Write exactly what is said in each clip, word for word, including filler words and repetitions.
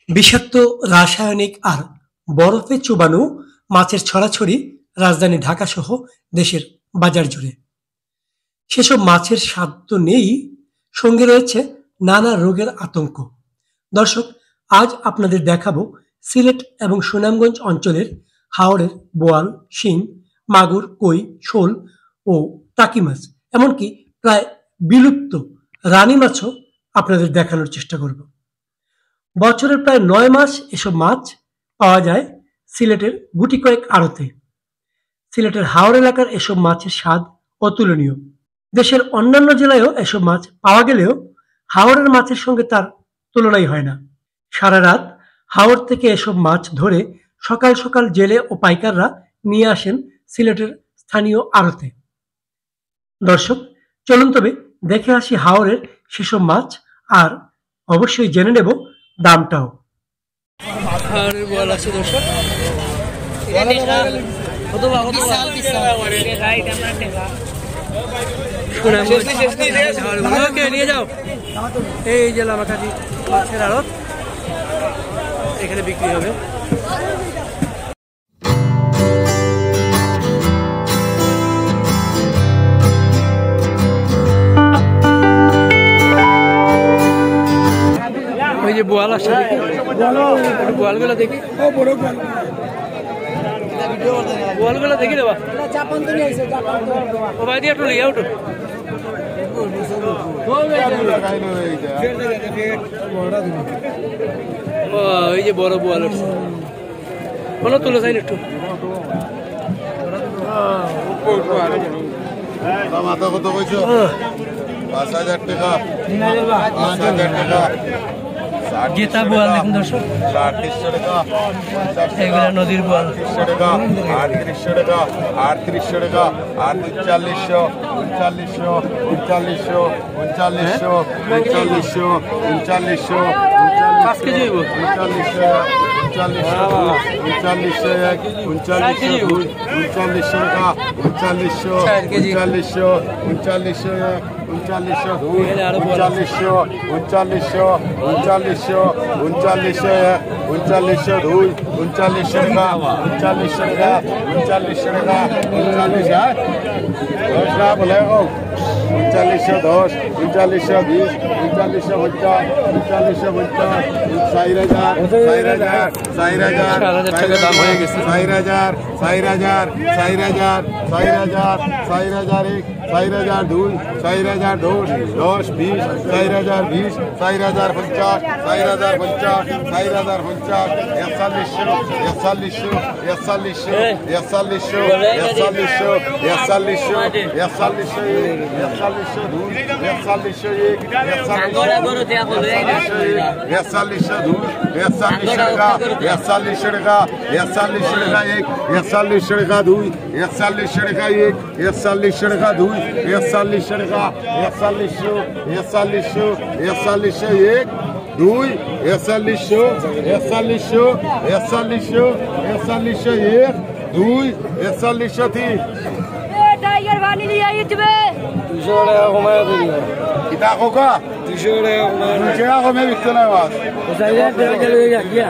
বিষাক্ত রাসায়নিক আর বরফে চুবানো মাছের ছড়াছড়ি রাজধানী ঢাকা সহ দেশের বাজার জুড়ে। সেসব মাছের স্বাদ তো নেই, সঙ্গে রয়েছে নানা রোগের আতঙ্ক। দর্শক, আজ আপনাদের দেখাবো সিলেট এবং সুনামগঞ্জ অঞ্চলের হাওরের বোয়াল, শিং, মাগুর, কই, শোল ও টাকি মাছ, এমনকি প্রায় বিলুপ্ত রানী মাছও আপনাদের দেখানোর চেষ্টা করব। বছরের প্রায় নয় মাস এসব মাছ পাওয়া যায় সিলেটের গুটি কয়েক আড়তে। সিলেটের হাওর এলাকার এসব মাছের স্বাদ অতুলনীয়। দেশের অন্যান্য জেলায়ও এসব মাছ পাওয়া গেলেও হাওরের মাছের সঙ্গে তার তুলনাই হয় না। সারা রাত হাওর থেকে এসব মাছ ধরে সকাল সকাল জেলে ও পাইকাররা নিয়ে আসেন সিলেটের স্থানীয় আড়তে। দর্শক, চলুন তবে দেখে আসি হাওরের সেসব মাছ, আর অবশ্যই জেনে নেব দামটাও। আর বল আছে দর্শক। কত বা, কত বা? ওকে, নিয়ে যাও। এই যে লামাকাজি মাছের আড়ত, এখানে বিক্রি হবে। ওই যে বোয়াল আসছে, দেখি। বোয়ালগুলো দেখি। বোয়ালগুলো দেখি রে বা। ও ভাই, দিয়ে একটু লিয়ে উঠো। ও, এই যে বড় বোয়াল উঠছে। কোনো তুলে চাই একটু। দাম আতা কত কইছো? পাঁচ হাজার টাকা। পাঁচ হাজার টাকা। ষাট গেতা বোয়াল দেখুন দর্শক। ষাট টাকা। এগুলা নদীর বোয়াল। আটত্রিশশো টাকা, আটত্রিশশো টাকা, আটত্রিশশো টাকা, আর উনচল্লিশশো, উনচল্লিশশো, উনচল্লিশশো, উনচল্লিশশো, উনচল্লিশশো, উনচল্লিশশো, পাঁচ কেজি হইব। উনচল্লিশশো, উনচল্লিশশো, উনচল্লিশশো এক, উনচল্লিশশো দুই, উনচল্লিশশো টাকা, উনচল্লিশশো, চার কেজি। উনচল্লিশশো, উনচল্লিশশো এক, উনচল্লিশশো দুই, এখানে আরো বড়। উনচল্লিশশো, উনচল্লিশশো, উনচল্লিশশো, উনচল্লিশশো এক, উনচল্লিশশো দুই, উনচল্লিশশো টাকা, উনচল্লিশশো টাকা, উনচল্লিশশো টাকা, উনচল্লিশ, হ্যাঁ? দশ না বলে এখন। উনচল্লিশশো দশ, উনচল্লিশশো বিশ, উনচল্লিশশো পঞ্চাশ, উনচল্লিশশো পঞ্চাশ, চার হাজার, চার হাজার, চার হাজার, চার হাজার টাকা দাম হয়ে গেছে। চার হাজার, চার হাজার, চার হাজার, চার হাজার, চার হাজার এক, চার হাজার দুই, চার হাজার দশ, দশ বিশ, চার হাজার বিশ, চার হাজার পঞ্চাশ, চার হাজার পঞ্চাশ, চার হাজার পঞ্চাশ, একচল্লিশশো, একচল্লিশশো, একচল্লিশশো, একচল্লিশশো, একচল্লিশশো, একচল্লিশশো, একচল্লিশশো এক, একচল্লিশশো দুই, একচল্লিশশো এক, একচল্লিশশো এক, একচল্লিশশো দুই, একচল্লিশশো টাকা, একচল্লিশশো টাকা, একচল্লিশশো টাকা এক, একচল্লিশশো টাকা দুই, একচল্লিশশো টাকা এক, একচল্লিশশো টাকা দুই, একচল্লিশশো টাকা, একচল্লিশশো, একচল্লিশশো, একচল্লিশশো এক, দুই, একচল্লিশশো, একচল্লিশশো, একচল্লিশশো, একচল্লিশশো এক, দুই, একচল্লিশশো তিন। এ, টাইগার পানি নিয়ে আইয়ে দিবে। দুইশো টাকা কমায় দিবি। কিতা কোকা? দুইশো টাকা কমায়। দুইশো টাকা কমে বিকতো না মাছ। ও, চাইলে টাকা গেল, ওই যা, গিয়া।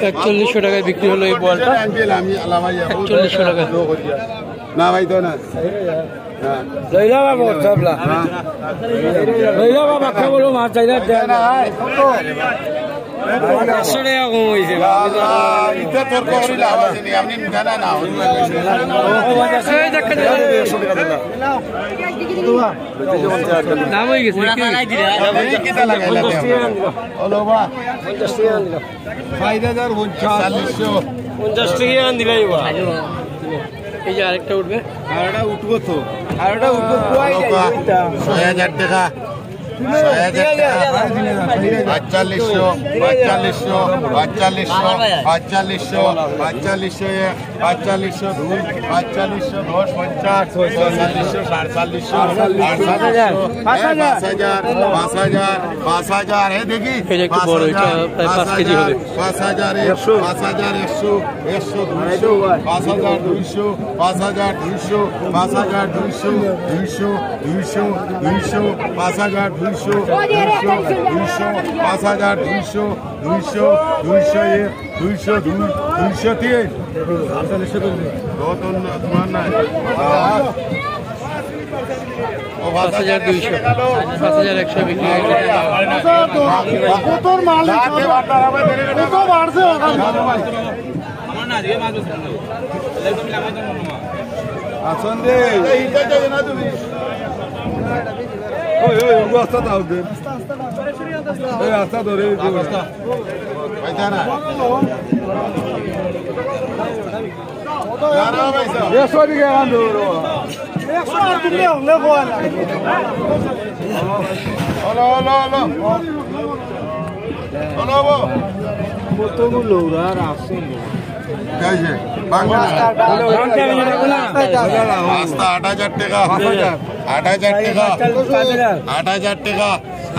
একচল্লিশশো টাকায় বিক্রি হলো এই বলটা। আমি আলামাই যাবো। একচল্লিশশো টাকা। না ভাই, তো না। না। লইলা বাবা, সবলা। হ্যাঁ। লইলা বাবা, কে বলো, মাছ চাইলে দেয় না। না, এই, কত? একশো টাকা কম হইছে। আল্লাহ, ইটা তর্ক করি লাভ আছে নি, আপনি নিতে না, না। এই দেখ, দাম হয়ে গেছে। এই কিতা লাগাইলা? হলো বা? পঞ্চাশ টাকা আনলাম। ষাট হাজার পঞ্চাশ। পঞ্চাশ টাকা আন দিলাই বা। এই যে আরেকটা উঠবে। আর ওটা উঠবো তো। আর ওটা উঠবো, কই যায় এটা? ছয় হাজার টাকা। ছয় হাজার টাকা। পাঁচচল্লিশশো, পাঁচচল্লিশশো, পাঁচচল্লিশশো, পাঁচচল্লিশশো, পাঁচচল্লিশশো এক, পাঁচচল্লিশশো দুই, পাঁচচল্লিশশো দশ, পঞ্চাশ, ছয়চল্লিশশো, সাতচল্লিশশো, আটচল্লিশশো, পাঁচ হাজার, পাঁচ হাজার, পাঁচ হাজার, এ দেখি, এই যে একটু বড়, এটা প্রায় পাঁচ কেজি হবে। পাঁচ হাজার এক, পাঁচ হাজার একশো, একশো, দুইশো, পাঁচ হাজার দুইশো, পাঁচ হাজার দুইশো, পাঁচ হাজার দুইশো, দুইশো, দুইশো, দুইশো, পাঁচ হাজার দুইশো, দুইশো, দুইশো, পাঁচ হাজার, দুইশো, দুইশো, দুইশো এক, দুইশো দুই, দুইশো তিন। পাঁচ হাজার দুইশো, পাঁচ হাজার একশো বিক্রি হয়েছে। কত মাল? কত বাড়ছে ওখানে? আসুন রে। ওই, ওই, ওই, রাস্তা দাও দে। এই রাস্তা ধরে। একশো আর তুমি অন্য বল। হলো, হলো, হলো। হলো, হলো। কতগুলো ওরা আর আসছে না। এই যে, বাংলা। আস্তা আট হাজার টাকা। আট হাজার টাকা। আট হাজার টাকা।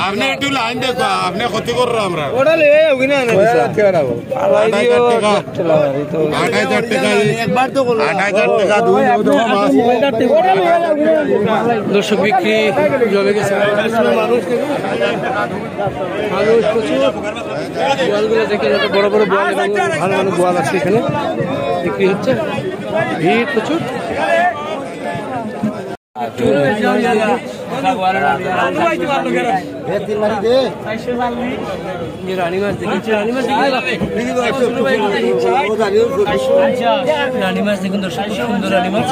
আপনি একটু লাইন দেখো, আপনি ক্ষতি করো আমরা। ওটা লইয়া যাও কিনা, আনা দিছে। আট হাজার টাকা। আট হাজার টাকা। একবার তো করো। আট হাজার টাকা, দুই দফা মাছ। দর্শক, বিক্রি জমে গেছে। মানুষ প্রচুর। বোয়ালগুলো দেখে যাতে বড় বড় বোয়াল এবং ভালো ভালো বোয়াল আছে এখানে, বিক্রি হচ্ছে, ভিড় প্রচুর। রানী মাছ দেখুন, রানী মাছ দেখুন। রানী মাছ দেখুন দর্শক, খুব সুন্দর রানী মাছ।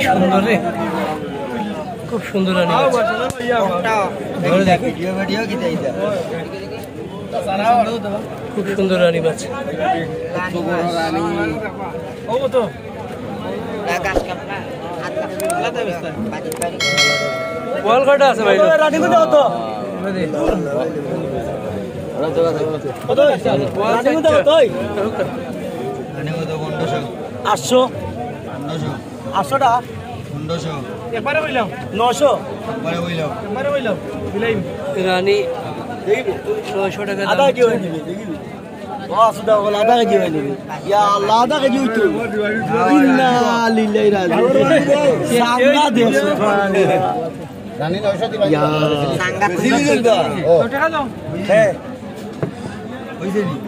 সুন্দর রে, খুব সুন্দর রানী মাছ। ধরে দেখো। খুব সুন্দর রানী মাছ। বল কয়টা আছে ভাই? আটশো। আটশো টা। পনেরোশো। একবারে কইলাম। নয়শো। একবারে কইলাম। একবারে কইলাম। রানী। নয়শো টাকা দাম। আধা কেজি অইবো। ও, আশি টাকা বলে আধা কেজি অইবো। ইয়া আল্লাহ, আধা কেজি অইতো। ইন্না লিল্লাহি রাজি। সাংঘা দেশ। রানী নয়শো দিবা। ইয়া। সাংঘা। ও। হ্যাঁ।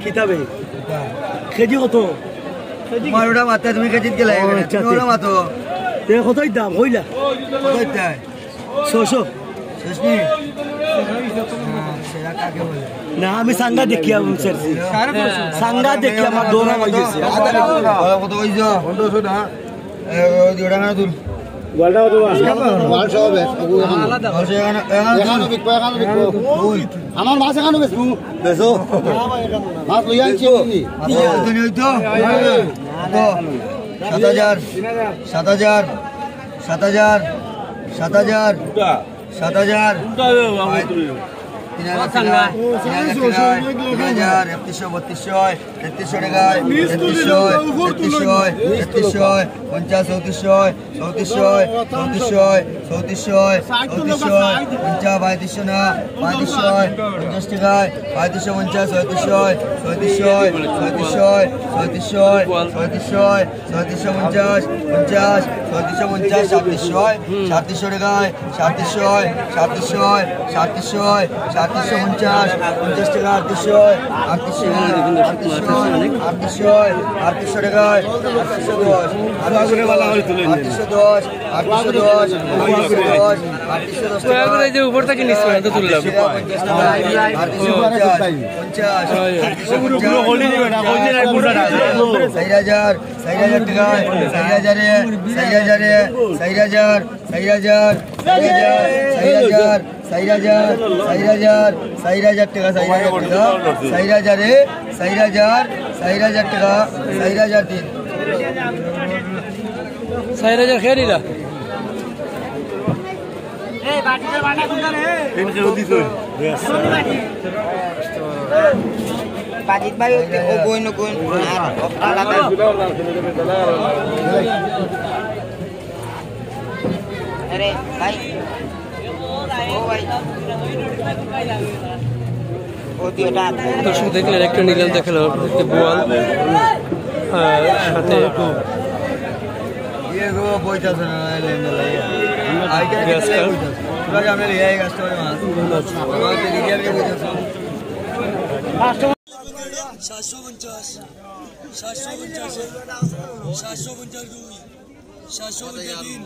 কিতাবে? কেজি কত? তোমার ওটা মাত্রা তুমি কেজিত গেলে ও, আচ্ছা, তুমি ওটা মাতো। তে কতই দাম? কইলা? কতই দাম? ছয়শো। শেষ নি? না, আমি সাংঘা দেখিয়া আমি ছাড়ছি। সাংঘা দেখিয়া আমার দৌড়া হয়ে গেছে। কত হইছে? পনেরোশো না? এ, ওই দুইটা না তুল। গোয়ালটা কত আছে? গোয়াল সহ বেশ, ওগু এখানো। গোয়াল সহ এখানো, এখানো তুল। এখানো বিকবো, এখানো বিকবো। ওই। আমার মাছ এখানো বেচবো। বেচো। মাছ লইয়া আনছি এমনি। আচ্ছা, তুমি ওই তো। কত? সাত হাজার, সাত হাজার, সাত হাজার, সাত হাজার, সাত হাজার। তিন হাজার টাকা, তিন হাজার টাকা, তিন হাজার, একত্রিশশো, বত্রিশশো, তেত্রিশশো টাকা, তেত্রিশশো, তেত্রিশশো, তেত্রিশশো, পঞ্চাশ, চৌত্রিশশো, চৌত্রিশশো, চৌত্রিশশো, চৌত্রিশশো, পঞ্চাশ, পঁয়ত্রিশশো না, পঁয়ত্রিশশো, পঞ্চাশ টাকা, পঁয়ত্রিশশো পঞ্চাশ, ছয়ত্রিশশো, ছয়ত্রিশশো, ছয়ত্রিশশো, ছয়ত্রিশশো, ছয়ত্রিশশো পঞ্চাশ, পঞ্চাশ, ছয়ত্রিশশো পঞ্চাশ, সাতত্রিশশো, সাতত্রিশশো টাকায়, সাতত্রিশশো, সাতত্রিশশো, সাতত্রিশশো, সাতত্রিশশো পঞ্চাশ, পঞ্চাশ টাকা, আটত্রিশশো, আটত্রিশশো, আটত্রিশশো, আটত্রিশশো, আটত্রিশশো টাকায়, আটত্রিশশো দশ, আটত্রিশশো দশ, আটত্রিশশো দশ, আটত্রিশশো দশ, আটত্রিশশো দশ টাকা। এই যে উপর থেকে নিচে পর্যন্ত তুললাম। আটত্রিশশো পঞ্চাশ, পঞ্চাশ, আটত্রিশশো পঞ্চাশ, চার হাজার, চার হাজার টাকা, চার হাজারে, চার হাজারে, চার হাজার, চার হাজার, চার হাজার, চার হাজার, চার হাজার, চার হাজার টাকা, চার হাজার টাকা, চার হাজারে, চার হাজার, চার হাজার টাকা, চার হাজার তিন। চার হাজার খেয়ে নিলা। বাজিত ভাই, ওই যে ও বইন, ও বইন, আর আলাদা। আরে ভাই, ও ভাই। ও তুই ওটা আপ। দর্শক দেখলেন, একটা নিলাম দেখালো, একটা বোয়াল, আর সাথে ইয়ে গো, বইটা আছে না, লেনদেন লাগে। আজকাল পুরা আমরা লিয়ে গেছে ওই মাছ। সাতশো পঞ্চাশ, সাতশো পঞ্চাশ, সাতশো পঞ্চাশ দুই, সাতশো পঞ্চাশ তিন।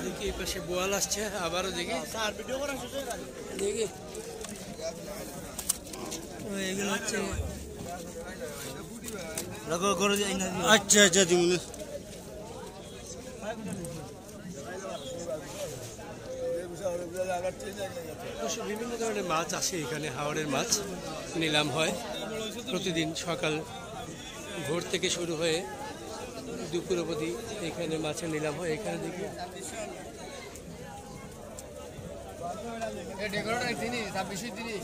দেখি এই পাশে বোয়াল আসছে, আবারও দেখি। দেখি। ও, এগুলো হচ্ছে আচ্ছা, আচ্ছা, দিমুনে। অবশ্য বিভিন্ন ধরনের মাছ আসে এখানে, হাওরের মাছ নিলাম হয় প্রতিদিন সকাল ভোর থেকে শুরু হয়ে দুপুর অবধি এখানে মাছের নিলাম হয়। এখানে দেখি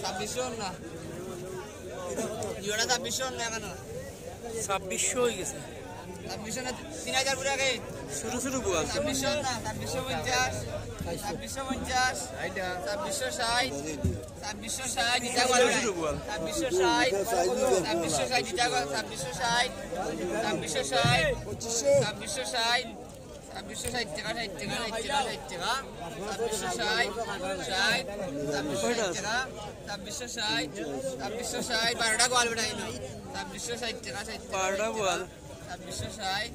ছাব্বিশশো না। ছাব্বিশশো হয়ে গেছে। ছাব্বিশশো না, তিন হাজার পুরা গে। শুরু শুরু বোয়াল। ছাব্বিশশো না, ছাব্বিশশো পঞ্চাশ। ছাব্বিশশো পঞ্চাশ। ছাব্বিশশো ষাট। ছাব্বিশশো ষাট, ছাব্বিশশো ষাট। ছাব্বিশশো ষাট, ছাব্বিশশো ষাট। ছাব্বিশশো ষাট। ছাব্বিশশো ষাট টেকা, ষাট টেকা, ষাট টেকা, ষাট টেকা। ছাব্বিশশো ষাট, ষাট। ছাব্বিশশো ষাট টেকা। ছাব্বিশশো ষাট, ছাব্বিশশো ষাট। বারোটা গোয়াল বেটা এলো। ছাব্বিশশো ষাট টেকা, ষাট টেকা, বারোটা গোয়াল। ছাব্বিশশো ষাট,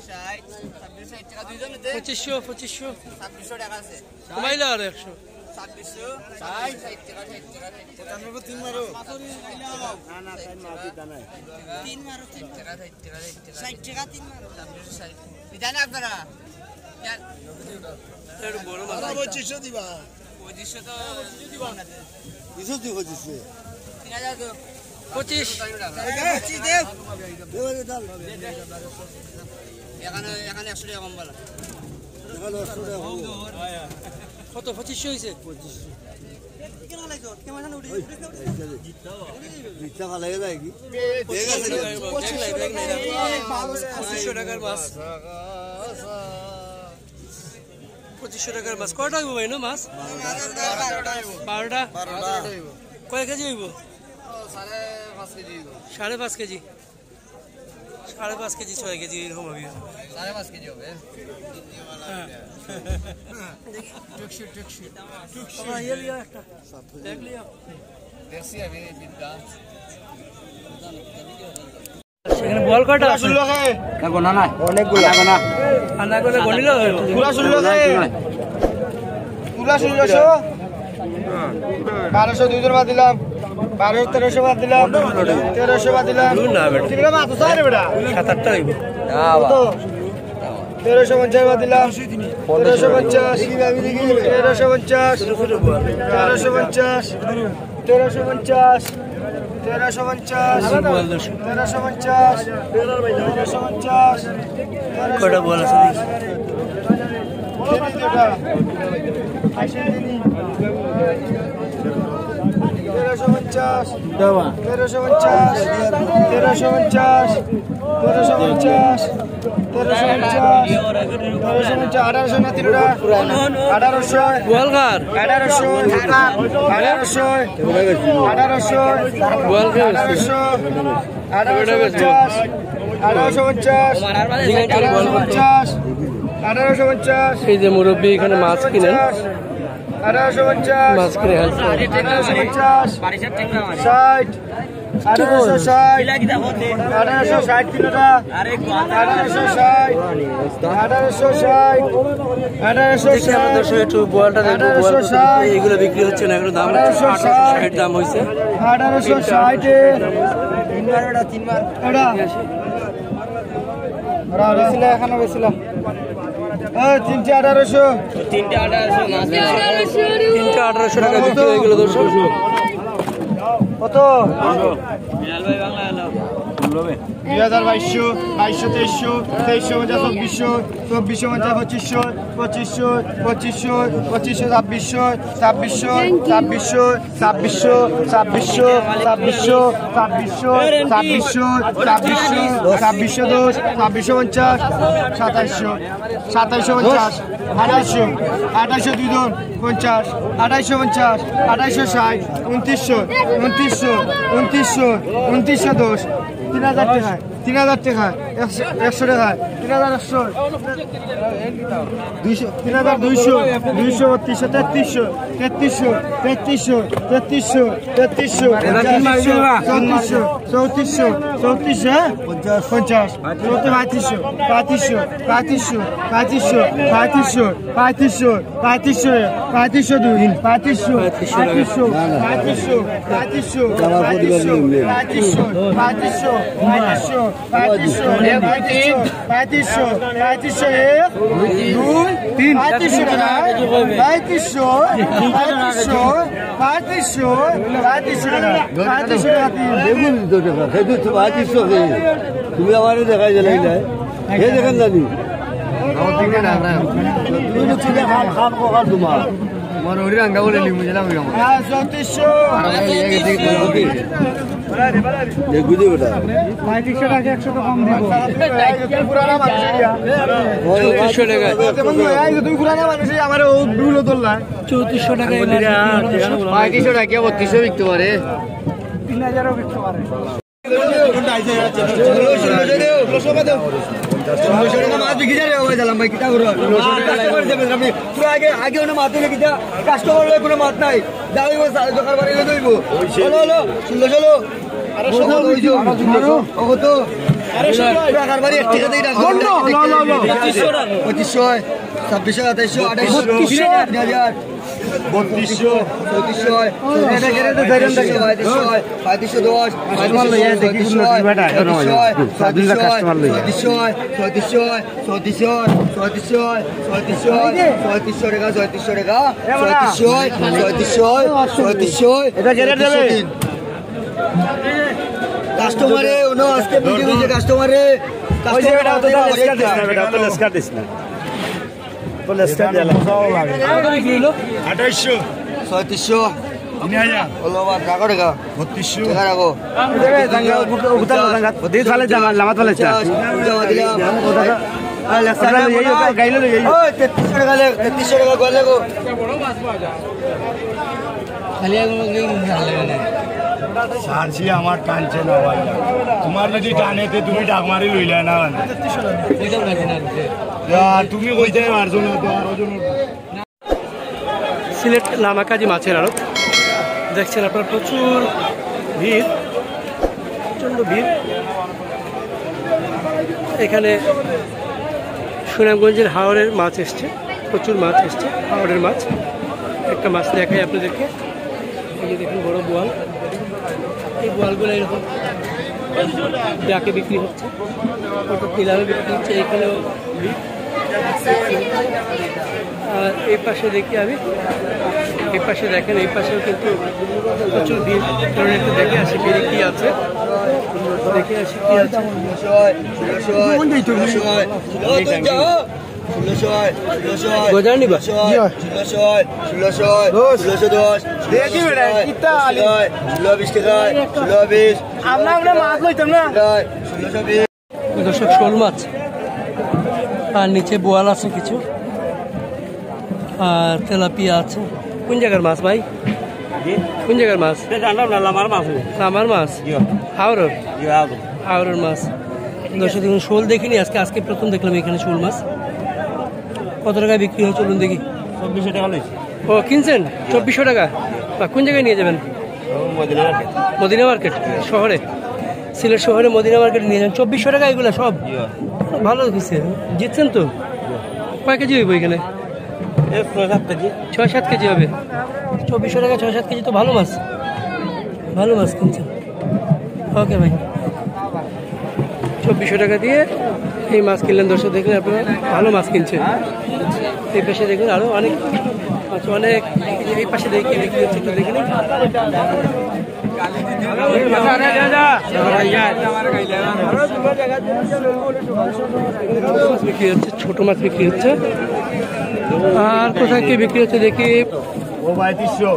ষাট। ছাব্বিশশো ষাট টেকা দুইজন নিতে। পঁচিশশো, পঁচিশশো। ছাব্বিশশো টেকা আছে। কমাইলে আর একশো। ছাব্বিশশো ষাট, ষাট টেকা, ষাট টেকা, ষাট টেকা। তিন মারো। তিন মারো, তিন টেকা, ষাট টেকা, ষাট টেকা। ষাট টেকা তিন মারো। ছাব্বিশশো ষাট। জানে আপনারা? পঁচিশশো দিবা। পঁচিশশো তো দিছো তুই পঁচিশশো? তিন হাজার তো। পঁচিশ। পঁচিশ দেও। এখানে, এখানে একশো টাকা কম বলা। এখানে একশো টাকা কম। কত? পঁচিশশো হইছে? পঁচিশশো। মিথ্যা ভালো লাগে কি? পঁচিশশো টাকার মাছ। পঁচিশশো টাকার মাছ। কয়টা হইব ভাই, না মাছ? বারোটা। কয় কেজি হইব? সাড়ে পাঁচ কেজি। সাড়ে পাঁচ কেজি, ছয় কেজি এরকম হবে। সাড়ে পাঁচ কেজি হবে। হ্যাঁ। দেখি। বাবা, ইয়ে লিয়া একটা। দেখ লিয়া। দেখছি আমি এই বিলটা। সেখানে বল কয়টা আছে? না, গোনা নাই। অনেকগুলো। না, গোনা। আর না করলে গণিলেও হইব। পুরা ষোলোশো। পুরা ষোলোশো। বারোশো দুইজন বাদ দিলাম। বারোশো তেরোশো বাদ দিলাম। তেরোশো বাদ দিলাম। দূর না, বেটা। তিনটা মাত্র চার, বেটা। সাত আটটা হইব। কত? তেরোশো পঞ্চাশ বাদ দিলাম। তেরোশো পঞ্চাশ। তেরোশো পঞ্চাশ। তেরোশো পঞ্চাশ। তেরোশো পঞ্চাশ। তেরোশো পঞ্চাশ। তেরোশো পঞ্চাশ। তেরোশো পঞ্চাশ। কয়টা বল আছে দেখি। তেরোশো পঞ্চাশ। তেরোশো পঞ্চাশ। তেরোশো পঞ্চাশ। তেরোশো পঞ্চাশ। তেরোশো পঞ্চাশ। তেরোশো পঞ্চাশ। আঠারোশো না তিনটা? আঠারোশো। গোয়ালঘর। আঠারোশো। আঠারোশো। আঠারোশো। গোয়ালঘর। আঠারোশো। আঠারোশো পঞ্চাশ। আঠারোশো পঞ্চাশ। আঠারোশো পঞ্চাশ। আঠারোশো পঞ্চাশ। এই যে মুরব্বী এখানে মাছ কিনেন। আঠারোশো পঞ্চাশ। মাছ কিনে হালকা। আঠারোশো পঞ্চাশ। ষাট। আঠারোশো ষাট। আঠারোশো ষাট কিলোটা। আঠারোশো ষাট। আঠারোশো ষাট। আঠারোশো দেখি আমরা ষাট। দর্শক একটু বলটা দেখবো, আঠারোশো বল কত? ষাট। এইগুলো বিক্রি হচ্ছে না, এগুলো দাম হচ্ছে আঠারোশো ষাট। আঠারোশো ষাট। আঠারোশো ষাট। এটা। এটা। ওরা, ওরা ছিল, এখানে গেছিল। এই, তিনটে আঠারোশো। তিনটে আঠারোশো মাছ। তিনটে আঠারোশো টাকা বিক্রি হয়ে গেল, দর্শক। কত? বিলাল ভাই, বাংলা এলো। দুই হাজার, বাইশশো, বাইশশো, তেইশশো, তেইশশো পঞ্চাশ, চব্বিশশো, চব্বিশশো পঞ্চাশ, পঁচিশশো, পঁচিশশো, পঁচিশশো, পঁচিশশো, ছাব্বিশশো, ছাব্বিশশো, ছাব্বিশশো, ছাব্বিশশো, ছাব্বিশশো, ছাব্বিশশো, ছাব্বিশশো, ছাব্বিশশো দশ, ছাব্বিশশো পঞ্চাশ, সাতাইশশো, সাতাইশশো পঞ্চাশ, আঠাইশশো, আঠাইশশো দুই দন পঞ্চাশ, আঠাইশশো পঞ্চাশ, আঠাইশশো ষাট, উনত্রিশশো, উনত্রিশশো, উনত্রিশশো, উনত্রিশশো দশ, তিন হাজার টাকা, তিন হাজার টাকা, একশো, একশো টাকা, তিন হাজার একশো, দুইশো, তিন হাজার দুইশো, দুইশো বত্রিশশো, তেত্রিশশো, তেত্রিশশো, তেত্রিশশো, তেত্রিশশো, তেত্রিশশো, চৌত্রিশশো, চৌত্রিশশো, চৌত্রিশশো, হ্যাঁ? পঞ্চাশ, পঁয়ত্রিশশো, পঁয়ত্রিশশো, পঁয়ত্রিশশো, পঁয়ত্রিশশো, পঁয়ত্রিশশো, পঁয়ত্রিশশো, পঁয়ত্রিশশো দুই, পঁয়ত্রিশশো, পঁয়ত্রিশশো, পঁয়ত্রিশশো, পঁয়ত্রিশশো, পঁয়ত্রিশশো, পঁয়ত্রিশশো, পঁয়ত্রিশশো, পঁয়ত্রিশশো, পঁয়ত্রিশশো, পঁয়ত্রিশশো এক, দুই, তিন, পঁয়ত্রিশশো টাকা, পঁয়ত্রিশশো, পঁয়ত্রিশশো, পঁয়ত্রিশশো, পঁয়ত্রিশশো টাকা, পঁয়ত্রিশশো টাকা তিন। বেগুন তো টাকা, খেতে তো পঁয়ত্রিশশো খেয়ে। তুমি আমারে দেখাই দিলে, এই না? হে দেখেন জানি। তুমি তো চুলে খান, খান কো খান তোমার। আমার ওরি রাঙ্গা বলে লিমু, জানা ওই আমার। হ্যাঁ, চৌত্রিশশো। দেখবি যে বেটা। পঁয়ত্রিশশো টাকা একশো তো কম দিব। তুমি পুরানা মানুষ, এই যে তুমি পুরানা মানুষ, এই আমার ও ভুল ধরলা। চৌত্রিশশো টাকা এই মাছ বিক্রি হলো, দর্শক। পঁয়ত্রিশশো টাকা বত্রিশশো বিকতে পারে। তিন হাজারও বিকতে পারে। ষোলোশো দেও। ষোলোশো দেও। ষোলোশো টাকা মাছ বিক্রি যায় রে, ওই দিলাম ভাই, কিতা করো? মাছ কাস্টমার দেবে, আপনি পুরো আগে, আগে ওনে মাছ দিলে কিতা? কাস্টমার লয় কোনো মাছ নাই। দাও, ওই দোকান বাড়ি লই দইবো। হলো, হলো, ষোলোশো হলো। আরো ষোলো, ওই যে, ষোলোশো। ও কত? আরো ষোলো। পুরো কারবারি এক টাকা দিয়ে রাখো। পনেরো, লো, লো, লো। পঁচিশশো, ছাব্বিশশো, সাতাইশশো, আঠাইশশো, বত্রিশশো। তিন হাজার। বত্রিশশো। চৌত্রিশশো, এটা কেটে দে, ধরেন, ধরেন। পঁয়ত্রিশশো, পঁয়ত্রিশশো দশ, কাস্টমার লইয়া দেখি, ছয়ত্রিশশো, সুন্দর করে বেটা, এখন হয়। ছয়ত্রিশশো, কাস্টমার লইয়া। ছয়ত্রিশশো, ছয়ত্রিশশো, ছয়ত্রিশশো, ছয়ত্রিশশো, ছয়ত্রিশশো টাকা, ছয়ত্রিশশো টাকা, ছয়ত্রিশশো, ছয়ত্রিশশো, ছয়ত্রিশশো, এটা কেটে দেবে। ছয়ত্রিশশো তিন। কাস্টমারে, ওনো আজকে বিক্রি হইছে কাস্টমারে। ওই যে বেটা, অত দাম স্কেচ দিস না, বেটা, অত স্কেচ দিস না। আঠাইশশো। ছয়ত্রিশশো। তিন হাজার। হলো আবার, রাখো টাকা। বত্রিশশো। টাকা রাখো। দিন ফালে জামা, লামাত ফালে চা। পঞ্চাশ, জমা দিলাম। এই, এই, এই, গাইলো রে, এই। ওই, তেত্রিশশো টাকা লে, তেত্রিশশো টাকা করে লেগো। খালি এখন এই ভালো লাগে না। সারছি আমার টানছে না ভাই। তোমার যদি টানে, তে তুমি ডাক মারি লইলে না। ওইটাও লাগে না। ইয়া, তুমি কইতে পারছো না, তো আরো জন। সিলেট লামাকাজি মাছের আড়ত, দেখছেন আপনারা প্রচুর ভিড়, প্রচণ্ড ভিড়। এখানে সুনামগঞ্জের হাওরের মাছ এসছে, প্রচুর মাছ এসছে, হাওরের মাছ। একটা মাছ দেখাই আপনাদেরকে, এই যে দেখুন বড় বোয়াল, এই বোয়ালগুলো এরকম ডাকে বিক্রি হচ্ছে, অর্থাৎ নিলামে বিক্রি হচ্ছে। এখানেও ভিড়। আর এই পাশে দেখি আমি, এই পাশে দেখেন, এই পাশেও কিন্তু প্রচুর ভিড়। কারণ একটু দেখে আসি ভিড়ে কি আছে, দেখে আসি কি আছে। ষোলোশো, ষোলোশো, ষোলোশো, ষোলোশো, ষোলোশো, ষোলোশো দশ। ষোলো বিশ টাকা, ষোলো বিশ। আমরা, আমরা মাছ লইতাম না। ষোলোশো বিশ। দর্শক, শোল মাছ আর নিচে বোয়াল আছে কিছু, আর তেলাপিয়া আছে। কোন জায়গার মাছ ভাই? জি? কোন জায়গার মাছ? এটা জানলাম না, লামার মাছ। লামার মাছ? জি। হাওরর? জি, হাওরর। হাওরর মাছ। দর্শক, দেখুন, শোল দেখিনি আজকে, আজকে প্রথম দেখলাম এখানে শোল মাছ। কত টাকায় বিক্রি হয় চলুন দেখি। চব্বিশশো টাকা লইছি। ও, কিনছেন? চব্বিশশো টাকা। বা কোন জায়গায় নিয়ে যাবেন? ও, মদিনা মার্কেট। মদিনা মার্কেট শহরে, সিলেট শহরে মদিনা মার্কেটে নিয়ে যান। চব্বিশশো টাকা এগুলা সব? জি। ভালো হইছে, জিতছেন তো। কয় কেজি হইব এখানে? এই ছয় সাত কেজি। ছয় সাত কেজি হবে। চব্বিশশো টাকা ছয় সাত কেজি তো ভালো মাছ, ভালো মাছ কিনছেন। ওকে ভাই, চব্বিশশো টাকা দিয়ে এই মাছ কিনলেন। দর্শক দেখলেন আপনারা, ভালো মাছ কিনছেন। এই পাশে দেখুন আরো অনেক মাছ, অনেক। এই পাশে দেখি, দেখি হচ্ছে, একটু দেখে নিন। বিক্রি হচ্ছে, ছোট মাছ বিক্রি হচ্ছে। আর কোথায় কি বিক্রি হচ্ছে দেখি। ও ভাই, তিনশো।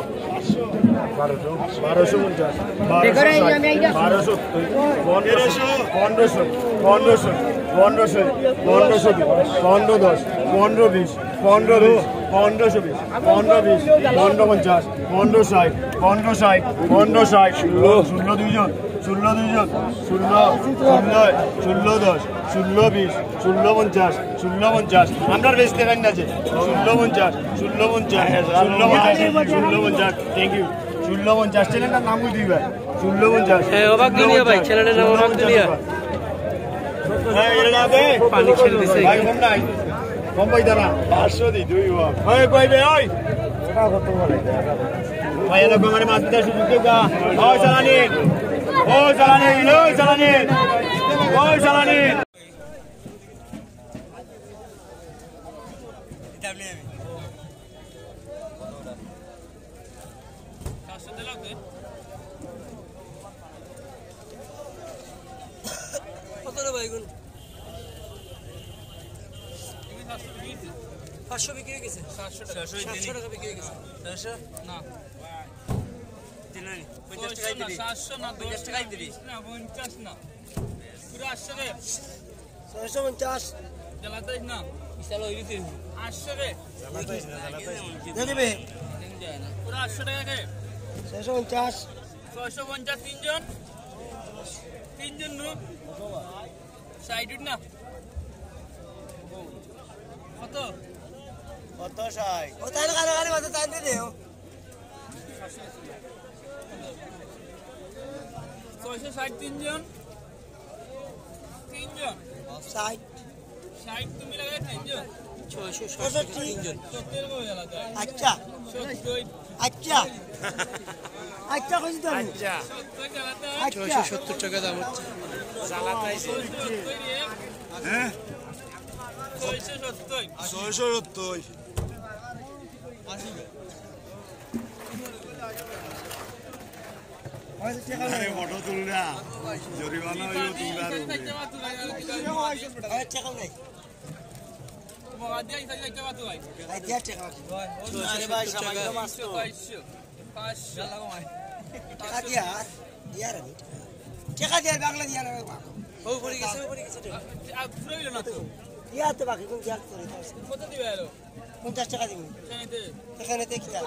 বারোশো পঞ্চাশ, বারোশো ষাট, বারোশো সত্তর, পনেরোশো, পনেরোশো, পনেরোশো, পনেরোশো, পনেরোশো দশ, পনেরো দশ, পনেরো বিশ, পনেরো বিশ, পনেরোশো বিশ, পনেরো বিশ, পনেরো পঞ্চাশ, পনেরো ষাট, পনেরো ষাট, পনেরো ষাট, ষোলো, ষোলো দুইজন, ষোলো দুইজন, ষোলো, ষোলো, ষোলো দশ, ষোলো বিশ, ষোলো পঞ্চাশ, ষোলো পঞ্চাশ। আমরা বেচতে পারি না যে। ষোলো পঞ্চাশ, ষোলো পঞ্চাশ, ষোলো পঞ্চাশ, ষোলো পঞ্চাশ। Thank you। ষোলো পঞ্চাশ, চ্যানেলটার নাম বুঝ দিবা। ষোলো পঞ্চাশ। হ্যাঁ, অবাক দুনিয়া ভাই, চ্যানেলের নাম অবাক দুনিয়া। হ্যাঁ, এটা না দে। পানি ছেড়ে দিছে। ভাই, কম নাই। কম পাই দাঁড়া। পাঁচশো দি, দুই ওয়া। ওই, কই বে, ওই। ভাই, এরকম করে মাছ দিতে সুযোগ দেও গা। ওই চালানি। ওই চালানি, ওই চালানি। ওই চালানি। কত রে ভাই এগুন? পাঁচশো বিক্রি হয়ে গেছে। সাতশো টাকা। সাতশো টাকা বিক্রি হয়ে গেছে। ছয়শো? না। দিলেন? পঞ্চাশ টাকাই দিবি। সাতশো না, পঞ্চাশ টাকাই দিবি। না, পঞ্চাশ না। পুরো আটশো রে। ছয়শো পঞ্চাশ। জ্বালাতাইস না। বিশাল হয়ে গেছে। আটশো রে। দিয়ে দিবে। পুরো আটশো টাকা রে। ছয়শো পঞ্চাশ। ছয়শো পঞ্চাশ তিনজন। তিনজন নু। ষাট উঠ না। কত? কত ষাট? ও তাহলে কানে কানে কত টাইম দিয়ে দেও। ছয়শো ষাট তিনজন। তিনজন। ষাট। ষাট তুমি লাগে তিনজন। ছয়শো ষাট তিনজন। সত্তর করে জ্বালাতে হয়। আচ্ছা। সত্তর। আচ্ছা। আচ্ছা, কইছি তো আমি। আচ্ছা। সত্তর জ্বালাতে হয়। আচ্ছা। ছয়শো সত্তর টাকা দাম হচ্ছে। জ্বালাতে আইছে। ছয়শো সত্তর রে। হ্যাঁ? ছয়শো সত্তর। ছয়শো সত্তর। আরে, ফটো তুলরা। জরিমানা হইব তুলরা আর উপরে। আরে ভাই, সামান্য মাছ তো। পাঁচশো। টাকা দিয়া, ইয়ার আমি। টাকা দিয়া, বাংলা দিয়া না, বাবা। ও, পড়ে গেছে, ও, পড়ে গেছে, ও। আর পুরো হইল না তো। ইয়া তো বাকি, কোন ইয়ার করে তো আছে। কত দিবে আরো? পঞ্চাশ টাকা দিবি। এখানে দে। এখানে দেখি যা।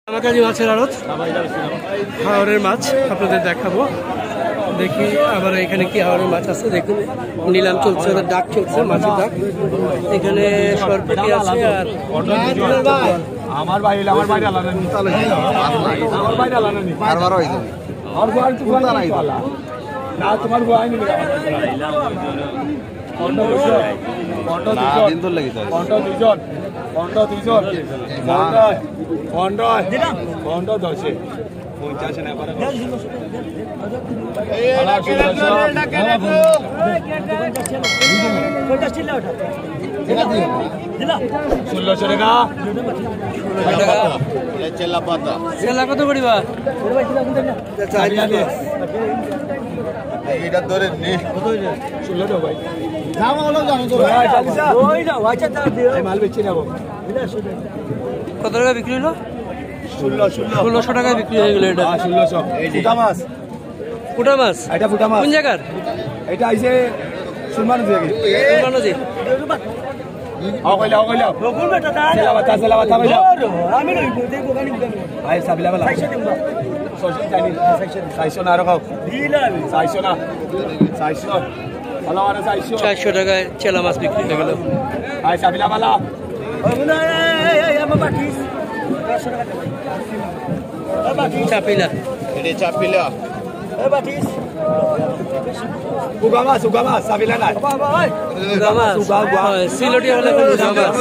আমার কাছে মাছের আড়ত, হাওরের মাছ আপনাদের দেখাবো। দেখি আবার এখানে কি হাওরের মাছ আছে। দেখুন, নিলাম চলছে, ওরা ডাক চলছে, মাছের ডাক। এখানে সরপুটি আছে আর আমার ভাই, আমার ভাই আলাদা নি। আমার ভাই আলাদা নি। বারবার হয়ে যাবে। আর ভাই তুই না, তোমার ভাই নি। পনেরো দুইজন। পনেরো না, দুইজন। দিন ধরে লেগে যায়। পনেরো দুইজন। পনেরো দুইজন। না। পনেরো। পনেরো। পনেরো দশে। পঞ্চাশে না পারে। ষোলোশো টাকা। ষোলোশো টাকা। চেলা পাতা। চেলা কত করিবা? চার হাজার। এইটা ধরে নে। ষোলো টাকা ভাই। দাম হলো জানো তো। ওই না, ওই চার দিয়ে। এই মাল বেচছি না গো। কত টাকা বিক্রি হলো? ষোলো, ষোলো। ষোলোশো টাকায় বিক্রি হয়ে গেল এটা। হ্যাঁ, ষোলোশো। এই যে। ফুটা মাছ। ফুটা মাছ? এটা ফুটা মাছ। কোন জায়গার? এটা আইছে সুলমান নদী। সুলমান নদী। আও কইলা, আও কইলা। বকুল বেটা, দাঁড়া। সেলা বাতা, সেলা বাতা, কইলা। ওর, আমি লই, দেখবো, খালি বুঝাবো। আই, সাবিলা বালা। চারশো দিন বা। ছয়শো জানি। চারশো না, আরো খাও। দিলাম। চারশো না। চারশো। ভালো, আরো চারশো। চারশো টাকায় চেলা মাছ বিক্রি হয়ে গেল। আই, সাবিলা বালা। ও, না, এই, এই, এই, আমার বাকি। চারশো টাকা দে। চাপিলা। এটা চাপিলা। এ বাটিস। উগা মাছ, উগা মাছ, সাবিলা নাই। বাবা, বাবা, ওই। উগা মাছ। উগা, উগা। হয়, সিলটি হলে উগা মাছ।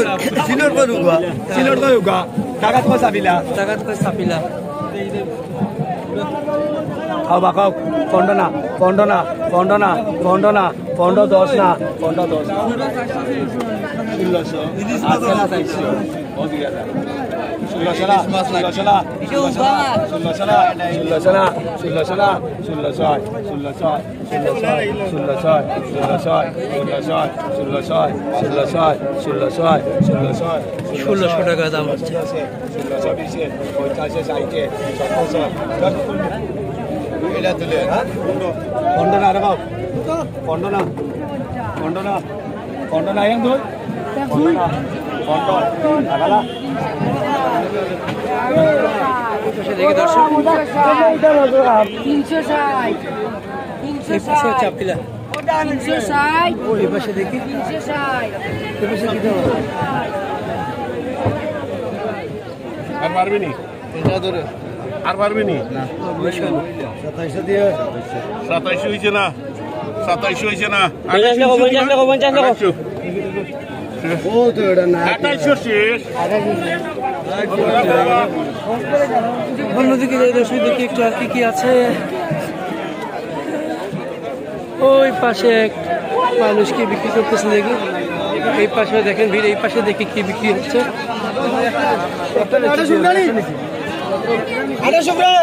সিলট কই উগা? সিলট কই উগা? ঢাকাত কই সাবিলা? ঢাকাত কই সাপিলা? খাও বা খাও। পনেরো না, পনেরো না, পনেরো না, পনেরো না, পনেরো দশ না, পনেরো দশ না। ষোলোশো। আচ্ছা, আচ্ছা, আচ্ছা। ষোলোশো না, ষোলোশো না, ষোলোশো না, ষোলোশো না, ষোলোশো না, ষোলোশো ছয়, ষোলোশো ছয়, ষোলোশো ছয়, ষোলোশো ছয়, ষোলোশো ছয়, ষোলোশো ছয়, ষোলোশো ছয়, ষোলোশো ছয়, ষোলোশো ছয়, ষোলোশো টাকা দাম হচ্ছে। ষোলোশো বিশে, পঞ্চাশে, ষাটে, সত্তরে। এটা তুলে, হ্যাঁ? পনেরো না, রে বাবা। পনেরো না। পনেরো না। পনেরো না, এক, দুই। পনেরো না। পনেরো। আগালা। দেখি দর্শক। তিনশো ষাট। তিনশো ষাট। চাপিলা। তিনশো ষাট। এই পাশে দেখি। তিনশো ষাট। এই পাশে কি দেওয়া? আর পারবি নি? আর পারবি নি? সাতাইশো হইছে না। সাতাইশো হইছে না। পঞ্চাশ লেখো, পঞ্চাশ লেখো, পঞ্চাশ লেখো। আঠাইশো। ও তো এটা না। আঠাইশো শেষ। অন্যদিকে যাই দর্শক, দেখি একটু আর কি কি আছে। ওই পাশে এক মানুষ কি বিক্রি করতেছে দেখি। এই পাশে দেখেন ভিড়, এই পাশে দেখি কি বিক্রি হচ্ছে। আরে শুক্রে।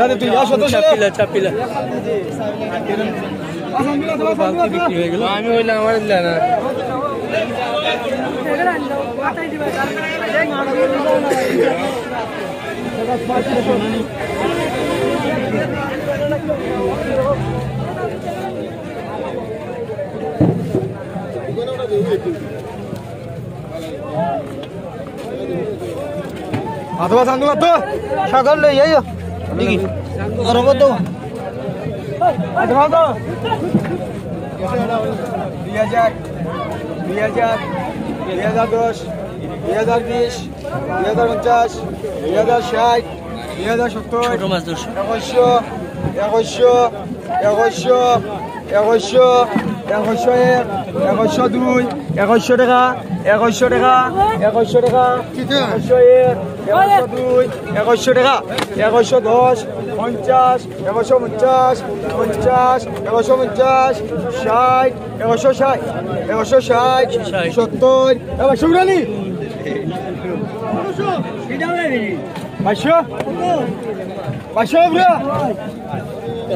আরে তুই আসো তো। চাপিলা, চাপিলা। বালতি বিক্রি হয়ে গেল। আমি হইলাম আমার না। আদবা সাঙ্গুলা তো। সাগর লই আইও। দেখি। গরম তো। আদবা তো। দুই হাজার, দুই হাজার, দুই হাজার দশ, দুই হাজার বিশ, দুই হাজার পঞ্চাশ, দুই হাজার ষাট, দুই হাজার সত্তর, ছোট মাছ দর্শক। একুশশো, একুশশো, একুশশো, একুশশো, একুশশো এক, একুশশো দুই, একুশশো টাকা, একুশশো টাকা, একুশশো টাকা, একুশশো এক, একুশশো দুই, একুশশো টাকা, একুশশো দশ, পঞ্চাশ, একুশশো পঞ্চাশ, পঞ্চাশ, একুশশো পঞ্চাশ, ষাট, একুশশো ষাট, একুশশো ষাট, সত্তর, এবার শুক্রানি। পাঁচশো? পাঁচশো, bro?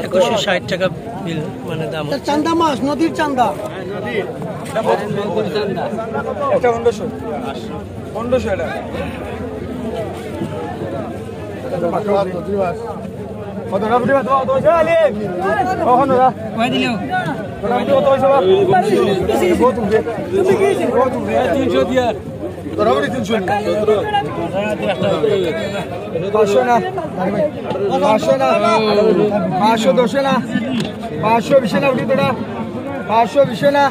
একুশশো ষাট টাকা বিল, মানে দাম। চান্দা মাছ, নদীর চান্দা। এটা পনেরোশো। পনেরোশো এটা। কত টাকা ফুটি ভাত? কত হইছে, আলী? কখন দাদা? কয় দিল? কত টাকা ফুটি, কত হইছে বা? কত উঠবে? কত উঠবে? তিনশো দিয়া। ধরো, বলি তিনশো নি। পাঁচশো না। পাঁচশো না। পাঁচশো দশে না। পাঁচশো বিশে না, উঠি তোরা। পাঁচশো বিশে না।